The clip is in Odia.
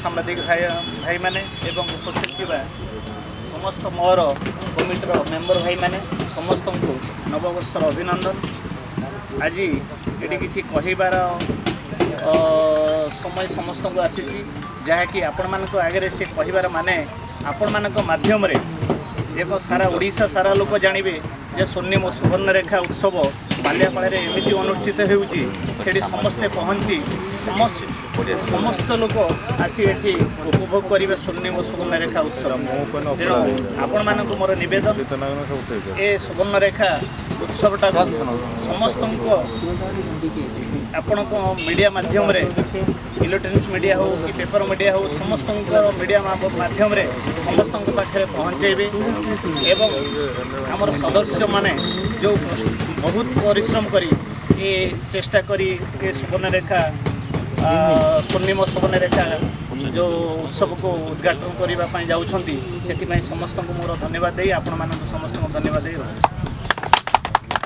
ସାମ୍ବାଦିକ ଭାଇ ଭାଇମାନେ ଏବଂ ଉପସ୍ଥିତ ଥିବା ସମସ୍ତ ମୋର କମିଟିର ମେମ୍ବର ଭାଇମାନେ, ସମସ୍ତଙ୍କୁ ନବବର୍ଷର ଅଭିନନ୍ଦନ। ଆଜି ଏଠି କିଛି କହିବାର ସମୟ ସମସ୍ତଙ୍କୁ ଆସିଛି, ଯାହାକି ଆପଣମାନଙ୍କ ଆଗରେ ସେ କହିବାର ମାନେ ଆପଣମାନଙ୍କ ମାଧ୍ୟମରେ ଏକ ସାରା ଓଡ଼ିଶା ସାରା ଲୋକ ଜାଣିବେ ଯେ ସ୍ୱର୍ଣ୍ଣିମ ସୁବର୍ଣ୍ଣରେଖା ଉତ୍ସବ ବାଲିଆପାଳରେ ଏମିତି ଅନୁଷ୍ଠିତ ହେଉଛି। ସେଠି ସମସ୍ତେ ପହଞ୍ଚି ସମସ୍ତ ଲୋକ ଆସି ଏଠି ଉପଭୋଗ କରିବେ ସ୍ୱର୍ଣ୍ଣିମ ସୁବର୍ଣ୍ଣରେଖା ଉତ୍ସବ। ତେଣୁ ଆପଣମାନଙ୍କୁ ମୋର ନିବେଦନ, ଏ ସୁବର୍ଣ୍ଣରେଖା ଉତ୍ସବଟାକୁ ସମସ୍ତଙ୍କ ଆପଣଙ୍କ ମିଡ଼ିଆ ମାଧ୍ୟମରେ, ଇଲେକ୍ଟ୍ରୋନିକ୍ସ ମିଡ଼ିଆ ହେଉ କି ପେପର ମିଡ଼ିଆ ହେଉ, ସମସ୍ତଙ୍କର ମିଡ଼ିଆ ମାଧ୍ୟମରେ ସମସ୍ତଙ୍କ ପାଖରେ ପହଞ୍ଚାଇବେ। ଏବଂ ଆମର ସଦସ୍ୟମାନେ ଯେଉଁ ବହୁତ ପରିଶ୍ରମ କରି ଏ ଚେଷ୍ଟା କରି ଏ ସୁବର୍ଣ୍ଣରେଖା ସ୍ୱର୍ଣ୍ଣିମ ସୁବର୍ଣ୍ଣରେଖା ଯେଉଁ ଉତ୍ସବକୁ ଉଦ୍ଘାଟନ କରିବା ପାଇଁ ଯାଉଛନ୍ତି, ସେଥିପାଇଁ ସମସ୍ତଙ୍କୁ ମୋର ଧନ୍ୟବାଦ ଦେଇ, ଆପଣମାନଙ୍କୁ ସମସ୍ତଙ୍କୁ ଧନ୍ୟବାଦ ଦେଇ ରହୁଛି।